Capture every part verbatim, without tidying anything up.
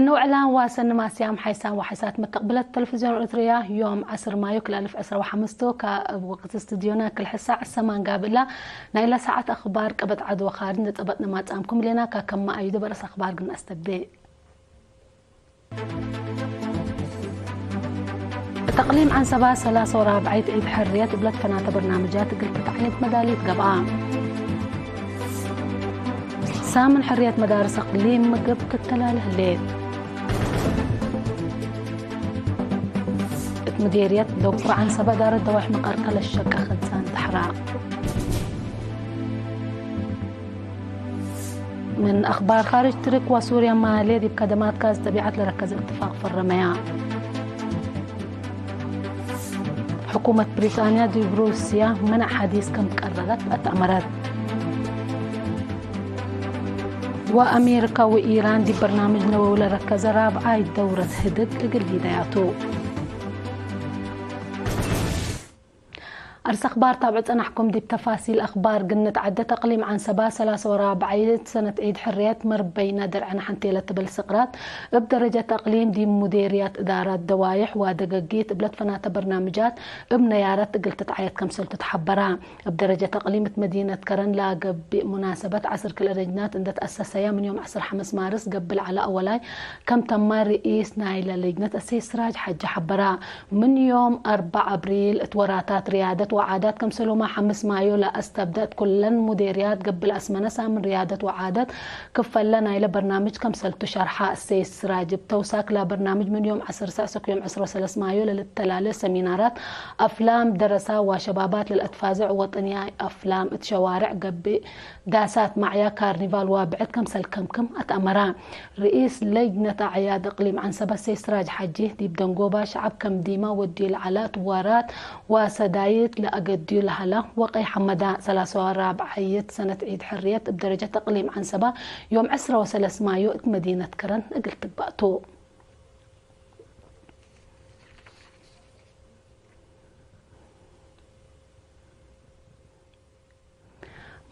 ንውዕላን ዋሰን ማስያም ሓይሳም ወሓይሳት መተቅብለት ተለፍዝዮን ኤረትርያ፣ ዮም ዐስር ማዩ ክልኤ አልፍ ዕስራ ወሐምስ ቱ፣ ከእብ ወቅት እስትድዮና ክል ሕሳዕ ሰማን ጋብእላ። ናይለ ሰዓት አኽባር ቀበት ዐድ ወኻርጅ እንዴ ጸበጥነ ማጽአምኩም ሌና። ካከመ አዩደ በርአስ አኽባር ግን አስተብዴ። እት አቅሊም ዐንሰባ ሰላሰ ወራብዐይት ዒድ ሕርየት እብ ለትፈናተ በርናምጃት እግል ትትዓየድ መዳሊት ገብአ። ሳምን ሕርየት መዳርስ አቅሊም ምግብ ትተላለ ህሌት። እት ምዴርየት ሎጎ ዐንሰበ እዳረት ደዋይሕ መቀርከ ለሸቀ ክዛን ተሕራ። ምን አኽባር ካርጅ፣ ትርክ ወሱርየ ማሌ ዲብ ከደማት ጋዝ ጠቢዐት ለረከዘ እትፋቅ ፈረመያ። ሕኩመት ብሪጣንያ ዲብ ሩስያ መነዕ ሐዲስ ከም ቀረረት አትአመረት። ወአሜሪካ ወኢራን ዲብ በርናምጅ ነወዊ ለረከዘ ራብዓይ ደውረት ህድግ እግል ሊደያቱ። አርስ አኽባር ታብዕ ጸናሕኩም። ዲብ ተፋሲል አኽባር ግንትዓደ። አቅሊም ዐንሰባ ሰላሰ ወራብዓይት ሰነት ዒድ ሕርየት መርበይነ ድርዕነ ሐንቴ ለትብል ስቅራት እብ ደረጀት አቅሊም ዲብ ሙዴርያት እዳራት ደዋይሕ ወደገጊት እብ ለትፈናተ በርናምጃት እብ ነያረት እግል ትትዓየድ ከምሰልቱ ተሐበራ። እብ ደረጀት አቅሊም እት መዲነት ከረን ለገብእ ሙናሰበት ዐስር ክልኤ ለጅናት እንዴ ተአሰሰያ ምን ዮም ዐስር ሐምስ ማርስ ገብእ ለዐለ አወላይ ከም ተመ ርኢስ ናይለ ለጅነት አሰይድ ስራጅ ሐጂ ሐበራ። ምን ዮም አርበዕ አብሪል እት ወራታት ርያደት ወዓዳት ከምሰሉመ ሐምስ ማዮ ለአስተብደ እት ኩለን ሙዴርያት ገብእ ለአስመነ ሳምን ርያደት ወዓዳት ክፈለ ናይለ በርናምጅ ከምሰልቱ ሸርሐ። አሰይድ ስራጅ እብ ተውሳክ ለበርናምጅ ምን ዮም ዐስር ሳዕ ሰክ ዮም ዐስር ወሰለስ ማዮ ለልተላለ ሰሚናራት፣ አፍላም፣ ደረሳ ወሸባባት ለልአትፋዘዕ ወጠንያይ አፍላም እት ሸዋርዕ ገብእ ዳሳት ማዕያ ካርኒቫል ወብዕድ ከምሰል ከምክም አትአመራ። ርኢስ ለጅነት አዕያድ እቅሊም ዐንሰበ ሰይድ ስራጅ ሐጂ፣ ዲብ ደንጎባ ሸዐብ ከም ዲማ ወድዩ ለዐለ እት ወራት ወሰዳይት ለአገድዩ ለሀላ ወቀይ ሐመዳ፣ ሰላሰ ወራብዓይት ሰነት ዒድ ሕርየት እብ ደረጀት እቅሊም ዐንሰበ ዮም ዕስራ ወሰለስ ማዮ እት መዲነት ከረን እግል ትግባእ ቱ።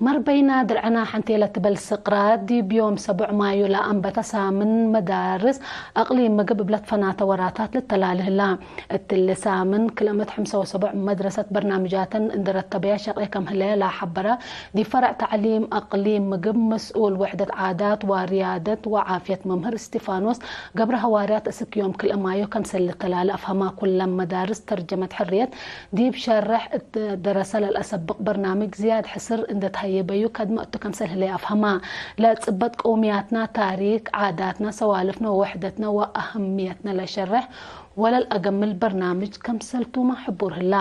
መርበይና ድርዕና ሐንቴ ለትበል ስቅራት፣ ዲብ ዮም ሰቡዕ ማዩ ለአንበተ ሳምን መዳርስ አቅሊም ምግብ እብ ለትፈናተ ወራታት ልተላሊ ህላ። እትሊ ሳምን ክልኤ ምእት ሐምሳ ወሰቡዕ መድረሰት በርናምጃተን እንዴ ረተበያ ሸቄ ከም ህለየ ለሐበረ፣ ዲብ ፈርዕ ተዕሊም አቅሊም ምግብ መስኡል ውሕደት ዓዳት ወርያደት ወዓፍየት መምህር እስቲፋኖስ ገብረ ሐዋርያት፣ እስክ ዮም ክልኤ ማዩ ከምሰል ልተላሊ አፍሀማ። ኩለን መዳርስ ተርጀመት ሕርየት ዲብ ሸርሕ እት ደረሰ ለልአሰብቅ በርናምጅ ዝያድ ሕስር እንዴ ተሀየበዩ ከድመ እቱ ከምሰል ህሌ አፍሀማ። ለጽበጥ ቀውምያትና፣ ታሪክ፣ ዓዳትና፣ ሰዋልፍነ ወውሕደትነ ወአህምየትነ ለሸርሕ ወለልአገምል በርናምጅ ከምሰልቱመ ሕቡር ህላ።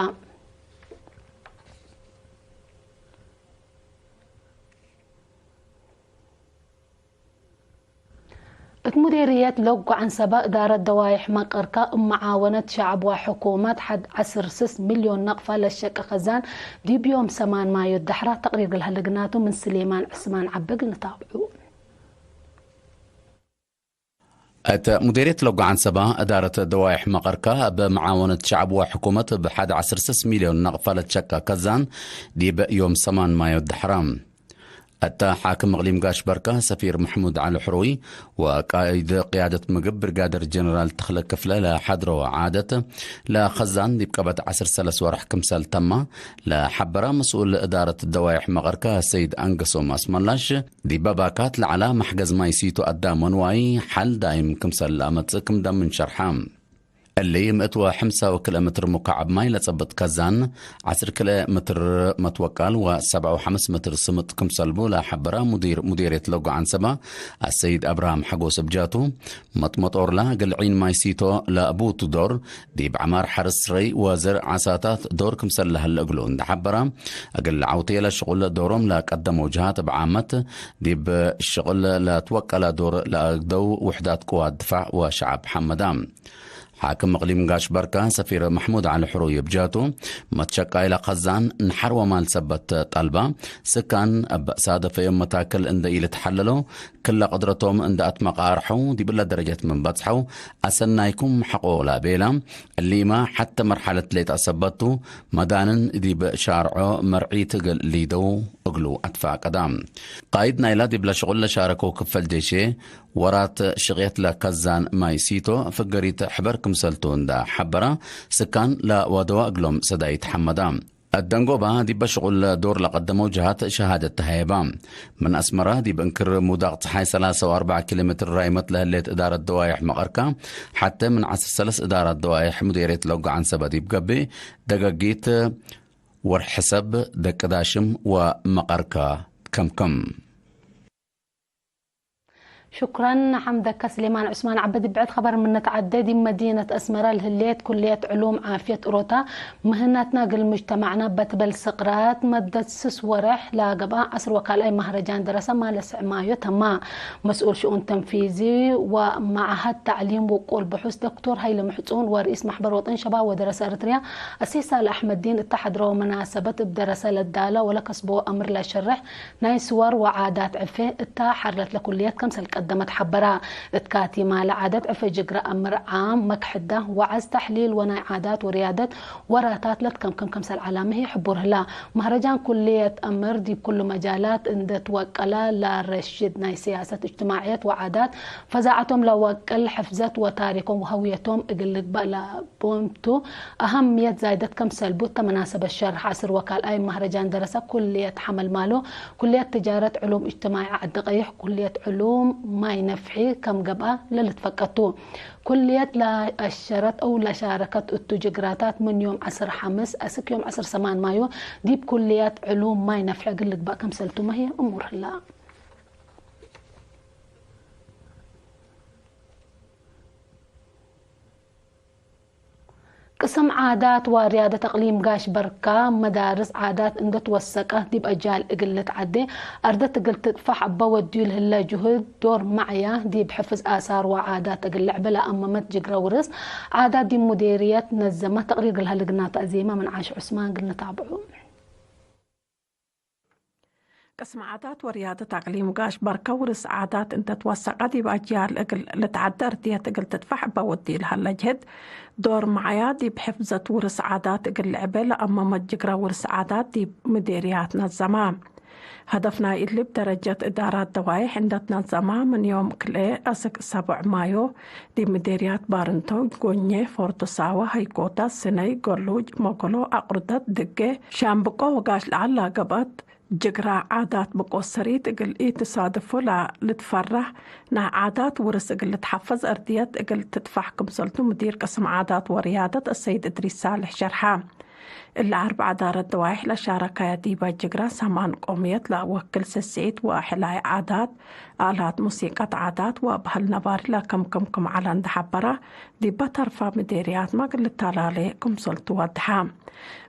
እት ሙዴርየት ሎጎ ዐንሰበ እዳረት ደዋይሕ መቀርከ እብ መዓወነት ሸዐብ ወሕኩመት ሐድ ዐስር ስስ ሚልዮን ነቅፈ ለሸቀ ከዛን ዲብ ዮም ሰማን ማዮ ደሐራ ተቅሪር እግል ሀለ ግናቱ ምን ስሌማን ዕስማን ዐቢ እግል ንታብዑ። እት ሙዴርየት ሎጎ ዐንሰበ እዳረት ደዋይሕ መቀርከ እብ መዓወነት ሸዐብ ወሕኩመት እብ ሐድ ዐስር ስስ ሚልዮን ነቅፈ ለሸቀ ከዛን ዲብ ዮም ሰማን ማዮ ደሐራ። እተ ሓክም እቅሊም ጋሽ በርከ ሰፊር መሕሙድ ዐሊ ሕሩይ ወቃእድ ቅያደት ምግብ ብርጋደር ጀነራል ተኽለ ክፍለ ለሐድሮ ዓደት፣ ለኸዛን ዲብ ቀበት ዐስር ሰለስ ወርሕ ክምሰል ተማ ለሐበረ መስኡል እዳረት ደዋይሕ መቀርከ ሰይድ አንገሶም አስመላሽ፣ ዲበ ባካት ለዐላ መሕገዝ ማይ ሲቶ አዳም ወንዋይ ሐል ዳይም ክምሰል ለአመጽእ ክም ደምን ሸርሐ። እሊ ምእት ወሐምሳ ወክልኤ ምትር ሙካዕብ ማይ ለጸብጥ ከዛን፣ ዐስር ክልኤ ምትር መትወቃል ወሰብዓ ወሐምስ ምትር ስምጥ ክምሰልቡ ለሐበረ ሙዲር ሙዲርየት ለጎ ዐንሰበ አሰይድ አብርሃም ሐጎስ እብ ጃቱ፣ መጥመጦርላ እግል ዒን ማይ ሲቶ ለአቡቱ ዶር፣ ዲብ ዐማር ሐርስ ረይ ወዘር ዓሳታት ዶር ክምሰል ለሀለ እግሉ እንዴ ሐበረ፣ እግል ለዐውቴ ለሽቁል ዶሮም ለቀደመው ጀሃት እብ ዓመት ዲብ ሽቅል ለትወቀለ ዶር ለአግደው ውሕዳት ቅዋት ድፋዕ ወሸዐብ ሐመዳ። ሓክም እቅሊም ጋሽ በርካ ሰፊር መሕሙድ ዐሊ ሕሩይ እብ ጃቱ፣ መትሸቃይ ለከዛን ነሐር ወማል ሰበት ጠልባ፣ ስካን እብ ሳደፈዮም መታክል እንደ ኢልትሐለሎ፣ ክለ ቅድረቶም እንደ አትመቃርሐው ዲብለ ደረጀት ምን በጽሐው፣ አሰናይኩም ሐቆ ላቤላ፣ እሊመ ሐተ መርሐለት ሌጠ ሰበት ቱ፣ መዳንን ዲብ ሻርዖ መርዒት እግል ሊደው እግሉ አትፋቀዳ። ቃይድ ናይላ ዲብለ ሽቁል ለሻረከው ክፈል ጄሼ፣ ወራት ሽቄት ለከዛን ማይ ሲቶ፣ ፍገሪት ሕበር ክምሰልቱ እንደ ሐበራ፣ ስካን ለወደዋ እግሎም ሰዳይት ሐመዳ። አደንጎባ ዲበ ሽቁል ዶር ለቀደመው ጀሃት ሸሃደት ተሀየባ። ምን አስመራ ዲብ እንክር ሙዳቅ ጸሓይ ሰላሳ ወአርበዕ ኪሎ ሜትር ራይመት ለህሌት እዳረት ደዋይሕ መቀርካ፣ ሐተ ምን ዐስር ሰለስ እዳራት ደዋይሕ ሙዴርየት ለውገ ዐንሰበ ዲብ ገብእ፣ ደገጊት ወርሕ ሰብ ደቅዳሽም ወመቀርካ ከምከም። ሽኩረን ሐምደከ ስሌማን ዑስማን። ዐበ ዲብ ብዕድ ኸበር ምን ንትዐዴ፣ ዲብ መዲነት አስመረ ለህሌት ኩልየት ዕሉም ዓፍየት እሮታ ምህነትና እግል ሙጅተማዕና በትበል ስቅራት መደት ስስ ወሬሕ ለገብአ ዐስር ወካልኣይ መህረጃን ደረሰ ማለ ስዕማዮ ተማ። መስኡል ሽኡን ተንፊዚ ወመዓሀድ ተዕሊም ውቁል ብሑስ ዶክቶር ሀይለ ምሕጹን ወርኢስ ማሕበር ወጠን ሸባብ ወደረሰ ኤረትርያ አሲስ ሳልሕ አሕመድዲን እተ ሐድረወ መናሰበት እብ ደረሰ ለዳለ ወለከስቦ አምር ለሸርሕ ናይ ስዋር ወዓዳት ዕፌ እታ ሐርለት ለኩልየት ከምሰል ቀደመት ሐበራ። እት ካቲማ ለዓደት ዕፌ ጅግረ አምር ዓም መክሕዳ ወዐዝ ተሕሊል ወናይ ዓዳት ወርያደት ወራታት ለትከምክም ከምሰል ዐላመ ህይ ሕቡር ህላ። መህረጃን ኩልየት አምር ዲብ ኩሉ መጃላት እንደ ትወቀለ ለረሽድ ናይ ስያሰት እጅትማዕየት ወዓዳት ፈዛዐቶም ለወቅል ሕፍዘት ወታሪኮም ወሀውየቶም እግል ልግበእ ለቦምቱ። አሀምየት ዛይደት ከምሰል ቡ እተ መናሰበት ሸርሕ ዐስር ወካልኣይ መህረጃን ደረሰ ኩልየት ሐመልማሎ፣ ኩልየት ትጃረት ዕሉም እጅትማዒ ዐዲ ቀይሕ፣ ኩልየት ዕሉም ማይ ነፍሒ ከም ገብአ ለልትፈቀድ ቱ። ኩልየት ለአሸረት አው ለሻረከት እቱ ጅግራታት ምን ዮም ዐስር ሐምስ አስክ ዮም ዐስር ሰማን ማዮ ዲብ ኩልየት ዕሉም ማይ ነፍሒ እግል ልግበእ ከምሰል ቱመ ህዬ እሙር ህላ። ቅስም ዓዳት ወርያደት አቅሊም ጋሽ በርካ፣ መዳርስ ዓዳት እንደ ትወሰቀ ዲብ አጅያል እግል ልትዐዴ፣ አርደት እግል ትጥፋሕ እበ ወድዩ ለህለ ጅሁድ ዶር መዕያ፣ ዲብ ሕፍዝ አሳር ወዓዳት እግል ልዕበ ለአመመት ጅግረ ውርስ ዓዳት ዲብ ሙዴርየት ነዘመ። ተቅሪር እግል ሀልግና ተአዜመ ምን ዓሽ ዑስማን እግል ንታብዑ። ቅስም ዓዳት ወርያደት አቅሊም ጋሽ በርከ ውርስ ዓዳት እንተ ትወሰቀ ዲብ አጅያል እግል ልትዐደ እርድየት እግል ትጥፋሕ እበ ወድዩ ለሀለ ጅህድ ዶር መዓያ ዲብ ሕፍዘት ውርስ ዓዳት እግል ልዕቤ ለአመመት ጅግረ ውርስ ዓዳት ዲብ ምዴርያት ነዘመ። ሀደፍ ናይ እሊ እብ ደረጀት እዳራት ደዋይሕ እንደ ትነዘመ ምን ዮም ክልኤ አስክ ሰቡዕ ማዮ ዲብ ምዴርያት ባርንቶ፣ ጎኜ፣ ፎርቶ ሳዋ፣ ሀይኮታ፣ ስነይ፣ ገሉጅ፣ ሞኮሎ፣ አቅርደት፣ ድጌ፣ ሻምብቆ ወጋሽ ለዐላ ገብአት ጅግራ ዓዳት ብቆ ሰሪት እግል ኢትሳድፎ ለልትፈራህ ናይ ዓዳት ውርስ እግል ልትሐፈዝ እርድየት እግል ትጥፋሕ ክምሰልቱ ምዲር ቅስም ዓዳት ወርያደት አሰይድ እድሪስ ሳልሕ ሸርሐ። እሊ አርበዕ ዳረት ደዋይሕ ለሻረካያ ዲበ ጅግራ ሰማን ቆምየት ለወክል ስስዒት ወሕላይ ዓዳት፣ አላት ሙሲቀት ዓዳት ወበህል ነባሪ ለከምክም ክም ዐለ እንደ ሐበረ፣ ዲበ ተርፋ ምዴርያትመ እግል ልተላሌ ክምሰልቱ ወድሐ።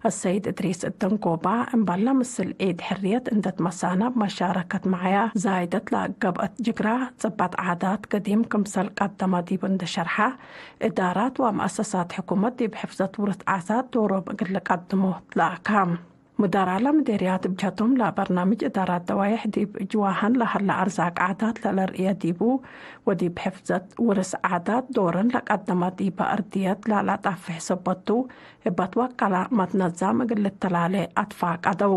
አሰይድ እድሪስ እደንጎባ እምበለ ምስል ዒድ ሕርየት እንደ ትመሳነ እብ መሻረከት መዓያ ዛይደት ለገብአት ጅግራ ጽበጥ ዓዳት ገዲም ክምሰል ቀደመ ዲብ እንደ ሸርሐ፣ እዳራት ወመአሰሳት ሕኩመት ዲብ ሕፍዘት ውርስ ዓዳት ዶሮም እግል ልቀድሞ ትለአከ። ሙደራለ ምዴርያት እብ ጀህቶም ለበርናምጅ እዳራት ደዋይሕ ዲብ ጅዋሀን ለሀለ አርዛቅ ዓዳት ለለርእየ ዲቡ ወዲብ ሕፍዘት ውርስ ዓዳት ዶረን ለቀደመ ዲበ እርድየት ለለጠፍሕ ሰበት ቱ፣ እበ ትወቀለ መትነዛም እግል ልተላሌ አትፋቀደው።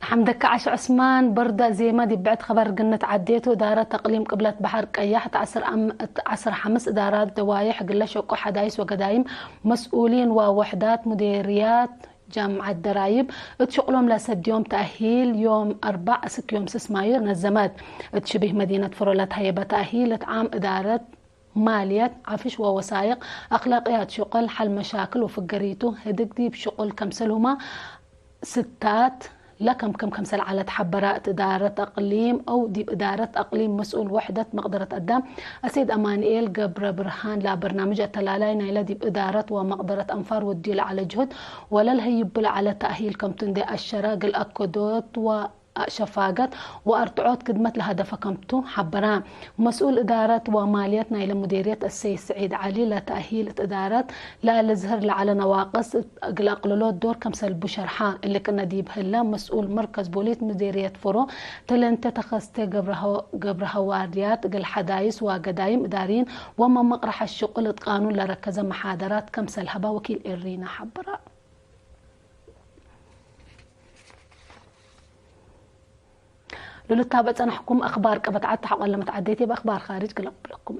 ሐምደከ ዓሽ ዑስማን። በርደ ዜመ ዲብ ብዕድ ኸበር ግነት ዐዴቱ፣ እዳረት አቅሊም ቅብለት በሐር ቀያሕ እት ዐስር አም-፣ እት ዐስር ሐምስ እዳራት ደዋይሕ እግለ ሸቁ ሐዳይስ ወገዳይም መስኡሊን ወወሕዳት ሙዴርያት ጃምዐት ደራይብ እት ሽቅሎም ለሰድዮም ተእሂል ዮም አርበዕ እስክ ዮም ስስ ማዮ ነዘመት። እት ሽቢህ መዲነት ፍሮ ለተሀየበ ተእሂል እት ዓም እዳረት ማልየት፣ ዐፍሽ ወወሳይቅ አክላቅያት ሽቅል፣ ሐል መሻክል ወፍገሪቱ ህድግ ዲብ ሽቅል ከምሰልሁመ ስታት ለከምክም ከምሰል ዐለት ሐበረ። እት እዳረት አቅሊም አው ዲብ እዳረት አቅሊም መስኡል ወሕደት መቅደረት አዳም አሰይድ አማንኤል ገብረብርሃን ለበርናምጅ አተላላይ ናይለ ዲብ እዳረት ወመቅደረት አንፋር ወድዩ ለዐለ ጅሁድ ወለልሀይቡ ለዐለ ተእሂል ከምቱ እንዴ አሸረ እግል አከዶት ወ ሸፋገት ወአርትዖት ክድመት ለሀደፈ ከምቱ ሐበራ። መስኡል እዳረት ወማልየት ናይለ ሙዴርየት አሰይድ ስዒድ ዐሊ፣ ለተእሂል እት እዳረት ለልዝህር ለዐለ ነዋቅስ እግል አቅልሎ ዶር ከምሰልቡ ሸርሐ። እሊ ቅነ ዲብ ህለ፣ መስኡል መርከዝ ፖሊስ ሙዴርየት ፍሮ ተለንተ ተኸስተ ገብረሀዋርያት እግል ሐዳይስ ወገዳይም እዳርይን ወመመቅረሐት ሽቁል እት ቃኑን ለረከዘ መሓደራት ከምሰል ሀባ ወኪል ኤሪና ሐበራ። ለልታበዕ ጸናሕኩም አክባር ቀበት ዐድ ተሐቆለ መትዓደይት እብ አክባር ካርጅ ግለቅ ብለኩም።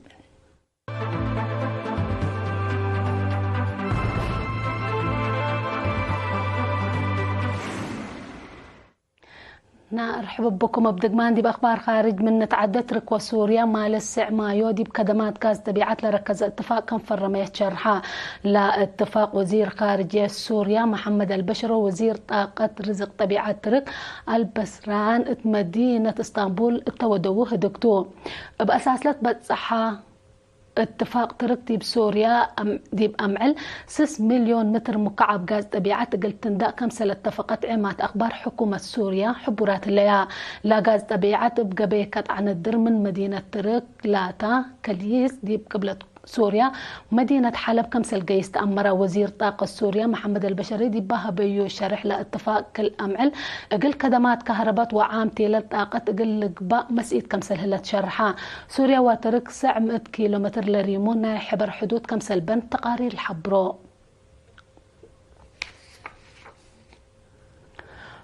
ነርሕብ ብኩም። እብ ድግማን ዲብ አክባር ካርጅ ምን ንትዓደ፣ ትርክ ወሱርያ ማለ ስዕ ማዮ ዲብ ከደማት ጋዝ ጠቢዐት ለረከዘ እትፋቅ ከም ፈረመ ሸርሐ። ለእትፋቅ ወዚር ካርጅየት ሱርያ መሐመድ አልበሽር ወወዚር ጣቀት ርዝቅ ጠቢዐት ትርክ አልበስራን እት መዲነት እስታንቡል እተ ወደዉ ህድግ ቱ። እብ አሳስለት በጽሐ እትፋቅ ትርክ ዲብ ሶርያ አም-፣ ዲብ አምዕል ስስ ሚልዮን ምትር ሙካዓብ ጋዝ ጠቢዐት እግል ትንዳእ ከምሰል አተፈቀት ዔማት አክባር ሕኩመት ሶርያ ሕቡራት ህለያ። ለጋዝ ጠቢዐት እብ ገበይ ከጥዐ ነድር ምን መዲነት ትርክ ላታ ከልይስ ዲብ ቅብለት ሶርያ መዲነት ሐለብ ከምሰል ገይስ ተአመረ። ወዚር ጣቀት ሶርያ መሐመድ አልበሸሪ ዲብ በሀበዩ ሸርሕ ለእትፋቅ ክል አምዕል እግል ከደማት ከህረበት ወዓም ቴለል ጣቀት እግል ልግባእ መስኢት ከምሰል ህለት ሸርሐ። ሱርያ ወትርክ ሰዕ ምእት ኪሎ ሜትር ለሪሙ ናይ ሕበር ሕዱድ ከምሰል በን ተቃሪር ለሐብሮ።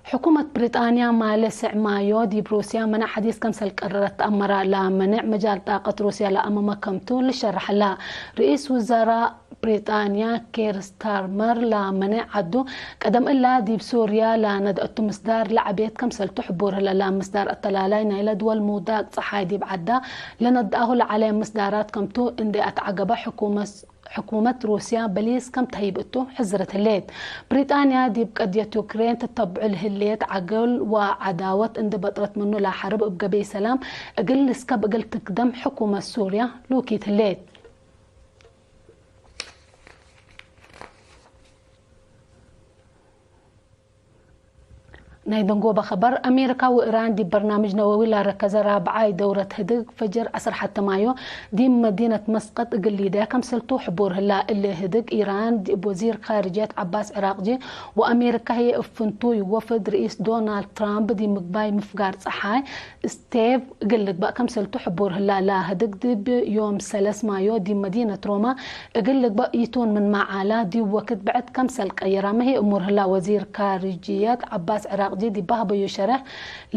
ሕኩመት ብሪጣንያ ማለ ስዕ ማዮ ዲብ ሩስያ መነዕ ሐዲስ ከምሰል ቀረረት ተአመረ። ለመነዕ መጃል ጣቀት ሩስያ ለአመመ ከምቱ ልሸረሐ ላ። ርኢስ ውዘራእ ብሪጣንያ ኬር ስታርመር ለመነ ዐዱ፣ ቀደም እላ ዲብ ሱርያ ለነድአቱ ምስዳር ለዐቤት ከምሰልቱ ሕቡር ህለ። ለምስዳር አተላላይ ናይለ ድወል ምውዳቅ ጸሓይ ዲብ ዐዳ ለነድአሁ ለዐለ ምስዳራት ከምቱ እንዴ አትዐገበ ሕኩመት፣ ሕኩመት ሩስያ በሊስ ከም ተህይብ እቱ ሕዝረት ህሌት። ብሪጣንያ ዲብ ቀድየት ዩክሬን ትተብዑ ለህሌት ዐግል ወዐዳወት እንዴ በጥረት ምኑ ለሐርብ እብ ገበይ ሰላም እግል ልስከብ እግል ትክደም ሕኩመት ሱርያ ሉኪት ህሌት። ናይ ደንጎበ ኸበር፣ አሜሪካ ወኢራን ዲብ በርናምጅ ነወዊ ለረከዘ ራብዓይ ደውረት ህድግ ፈጅር ዐስር ሐተ ማዮ ዲብ መዲነት መስቀጥ እግል ሊደያ ከምሰልቱ ሕቡር ህላ። እሊ ህድግ ኢራን ዲብ ወዚር ካርጅየት ዐባስ ዕራቅጂ ወአሜሪካ ህዬ እብ ፍንቱይ ወፍድ ርኢስ ዶናልድ ትራምፕ ዲብ ምግባይ ምፍጋር ጸሓይ ስቴቭ እግል ልግባእ ከምሰልቱ ሕቡር ህላ። ለህድግ ዲብ ዮም ሰለስ ማዮ ዲብ መዲነት ሮማ እግል ልግባእ ኢቱን ምንመ ዐላ፣ ዲብ ወክድ ብዕድ ከምሰል ቀየራመ ህይ እሙር ህላ። ወዚር ካርጅየት ዐባስ ዕራቅጂ ዲብ በሀበዩ ሸረሕ፣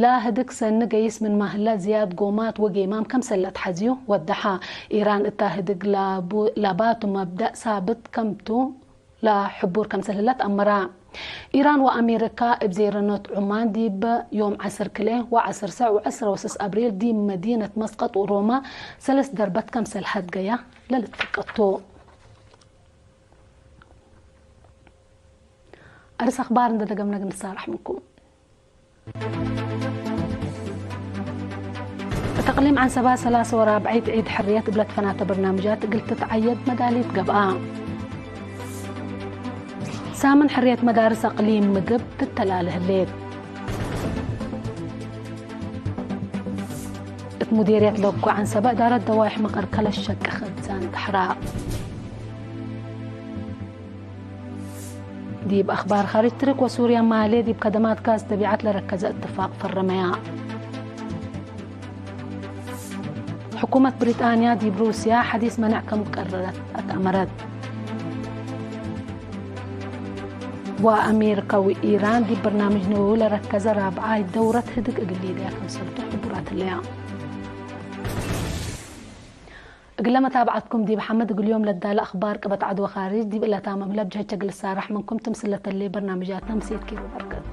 ለህድግ ሰኒ ገይስ ምንመ ህላ ዝያድ ጎማት ወጌማም ከምሰል ለትሐዝዩ ወደሐ። ኢራን እታ ህድግ ላቡ-፣ ላባቱ መብደእ ሳብት ከምቱ ለሕቡር ከምሰል ህለት አመራ። ኢራን ወአሜሪካ እብ ዜረኖት ዑማን ዲብ ዮም ዐስር ክልኤ ወዐስር ሰዕ ወዐስር ወስስ አብሪል ዲብ መዲነት መስቀጥ ወሮማ ሰለስ ደርበት ከምሰል ሀድገያ ለልትፍቀድ ቱ። አርስ አክባር እንደ ደገምነ እግል ንሳረሕ ምንኩም። እት እቅሊም ዐንሰባ ሰላሰ ወራብዐይት ዒድ ሕርየት እብ ለትፈናተ በርናምጃት እግል ትትዐየድ መዳሊት ገብአ። ሳምን ሕርየት መዳርስ እቅሊም ምግብ ትተላለ ህሌት። እት ሙዴርየት ለብኮ ዐንሰበ እዳረት ደዋይሕ መቀርከለ ሸቂ ከብዛን ተሕራቅ። ዲብ አክባር ካርጅ፣ ትርክ ወሱርያ ማሌ ዲብ ከደማት ጋዝ ጠቢዐት ለረከዘ እትፋቅ ፈረመያ። ሕኩመት ብሪጣንያ ዲብ ሩስያ ሐዲስ መነዕ ከም ቀረረት አትአመረት። ወአሜሪካ ወኢራን ዲብ በርናምጅ ነወዊ ለረከዘ ራብዓይ ደውረት ህድግ እግል ሊደያ ከምሰልቱ ሕቡራት ህለያ። እግለ መታብዐትኩም ዲብ ሐመድ እግል ዮም ለዳለ አክባር ቅበት ዐድ ወካርጅ ዲብ እለ ታመም ህለ፣ ብጅህቼ እግል እሳረሕ ምንኩም ትምስል ለተሌ በርናምጃትነ ምሴት ኪሩ በርገት።